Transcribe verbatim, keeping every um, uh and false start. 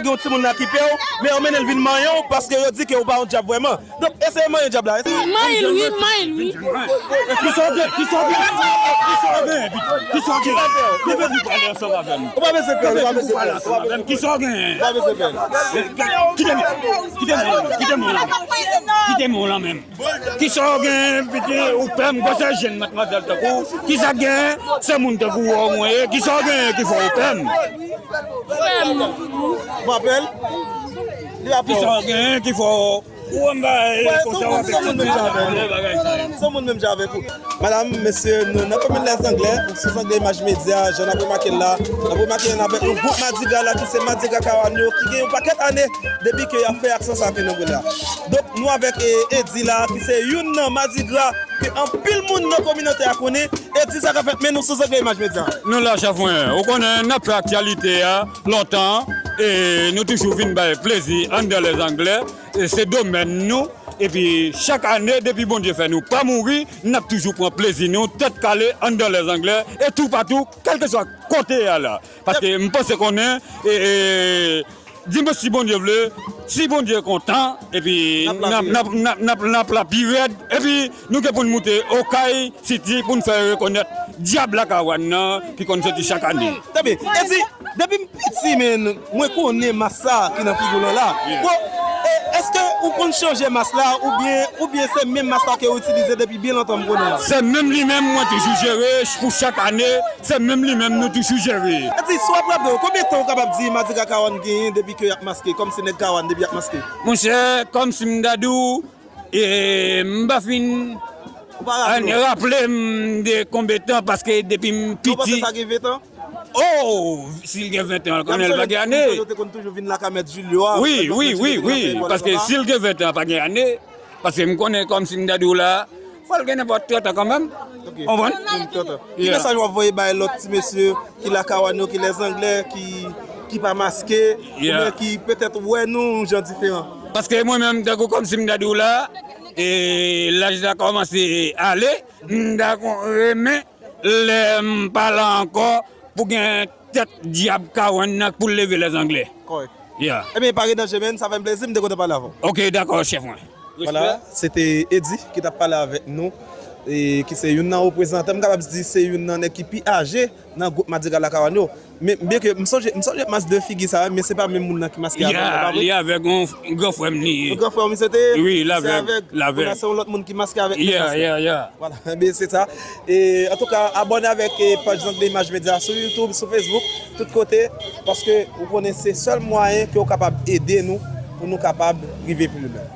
Yon timoun la ki pè w, men yo mennen l vin manyen w paske yo di ke ou pa yon dyab vrèman. Donk, eseye manyen dyab la. Eseye. Manyen l, wi, manyen l, wi. Kisa w gen? Kisa w gen? Kisa w gen? Kisa w gen? Ou pa bezwen pè. Ou pa bezwen pè. Ou pa bezwen pè. Kisa w gen? Ou pa bezwen pè. Kite m. Kite m. Kite m. Kite m la menm. Kisa w gen, piti, ou pè m, gwo se jenn madmwazèl tankou w. Kisa w gen, se moun tankou w mwen ye. Kisa w gen ki fè w pè m? Bon apèl. Li ap Kisa w gen ki fè w, ou anba, e, konsa w ap eksite bagay sa yo. Se yon moun menm jan avèk ou. Madam, mesye, nou nan komin Lèzanglè, sou Zanglè Imaj Medya, jan n ap remake l la, n ap remake n avèk yon gwoup madigra la ki se Madigra Kawann yo, ki gen yon pakèt ane depi ke y ap fè aksyon sa ke nou wè la. Donk, nou avèk, e, Edi la, ki se youn nan madigra ke anpil moun nan kominote a konnen. Edi, sa k ap fèt, men nou sou Zanglè Imaj Medya. Nou la, chèf mwen. Ou konnen, n ap fè aktyalite a lontan, e nou toujou vin bay plezi anndan Lèzanglè. E se domèn nou. Epi, chak ane, depi Bondye fè nou pa mouri, n ap toujou pran plezi nou, tèt kale, anndan Lèzanglè, e toupatou, kèlkeswa kote a la. Paske m panse konnen, e, e, Dimanch, si Bondye vle, si Bondye kontan, epi n ap, n ap, n ap, n ap, n ap la pi rèd, epi nou gen pou n moute Okay City pou n fè rekonèt dyab Lakawann nan ki konn soti chak ane. Trè byen. Edi, depi m piti, men, mwen konnen mas sa ki nan figi w lan la. Yeah. Bon, e, èske ou konn chanje mas la, oubyen, oubyen se menm mas la ke w itilize depi byen lontan m konnen an? Se menm li menm mwen toujou jere pou chak ane. Se menm li menm nou toujou jere. Edi, si w ap raple w, konbyen tan ou kapab di Madigra Kawann genyen depi ke y ap maske, kòmsi nèg Kawann depi y ap maske? Monchè, kòmsi m ta di w, e, m pa fin raple m de konbyen tan, paske depi m piti. Ou panse sa gen ven tan? Oh, si l gen ven tan, konnen l pa gen ane. Yo te konn toujou vin lakay mèt Julio a. Wi, wi, wi, wi, paske si l gen ven tan, pa gen ane. Paske m konnen kòmsi m ta di w la, fò l gen nenpòt trant an kanmenm. Ok. Konprann? Menm trant an. Ki mesaj w ap voye bay lòt ti mesye ki Lakawann yo, ki Lèzanglè, ki, ki pa maske, oubyen ki petèt wè nou yon jan diferan? Paske mwen menm, tankou kòmsi m ta di w la, e laj la kòmanse ale, m ta kon renmen lè m pa la ankò pou gen tèt dyab Kawann nan pou l leve Lèzanglè. Kòrèk. Yeah. Ebyen, pa gen danje, men sa fè m plezi, m te kontan pale avè w. Ok, dakò, chèf mwen. Vwala, se te Edi ki t ap pale avèk nou, e ki se youn nan reprezantan, m kapab di se youn nan nèg ki pi aje nan gwoup Madigra Lakawann yo. Men, byenke m sonje, m sonje mas de figi sa, men se pa menm moun nan ki maske avè m, pa vre? Li avèk yon gran frè m li ye. Yon gran frè w misye te ye? Wi, l avèk, l avèk. Kounye a se yon lòt moun ki maske avèk li. Yeah, yeah, yeah. Vwala, ebyen se sa. E, antouka, abòne avèk, e, paj Zangle Imaj Medya sou YouTube, sou Facebook, tout kote, paske ou konnen se sèl mwayen ke w kapab ede nou pou nou kapab rive pi lwen.